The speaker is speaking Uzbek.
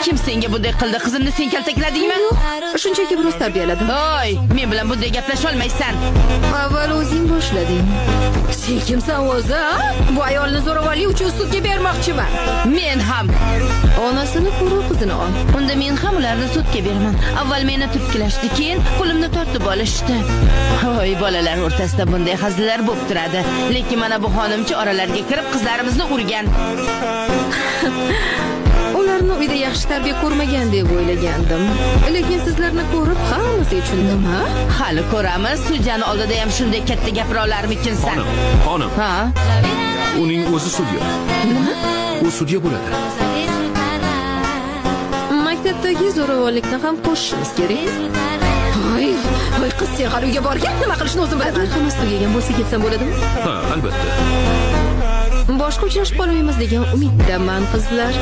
Kim senga bunday qildi? Qizimni sen kaltakladingmi? Yo'q, shunchaki biroz tarbiyaladim. Oy, men bilan bunday gaplasholmaysan. Avval o'zing boshlading. Sen kimsan o'zi, a? Bu ayolni zo'ravonlik uchun sudga bermoqchiman. Men ham. Onasini ko'rib, qizini ol. Unda men ham ularni sudga beraman. Avval meni turtkilashdi, keyin qo'limni tortib olishdi. Voy, bolalar o'rtasida bunday hazillar bo'lib turadi. Lekin mana bu xonimchi oralariga kirib qizlarimizni urgan. Ularni uyda yaxshi tarbiya ko'rmagan deb o'ylagandim. Lekin sizlarni ko'rib hammasiga tushundim, ha? Hali ko'ramiz, sudyani oldida ham shunday katta gapira olarmikinsan? Xonim, xonim. Ha? Uning o'zi sudya. Nima? U sudya bo'ladi. Maktabdagi zo'ravonlikni ham qo'shishimiz kerak. Voy, voy qiz, sen hali uyga borgin, nima qilishni o'zim bilaman. Hammasi tugagan bo'lsa, ketsam bo'ladimi? Ha, albatta. Boshqa uchrashib qolmaymiz degan umiddaman, qizlar.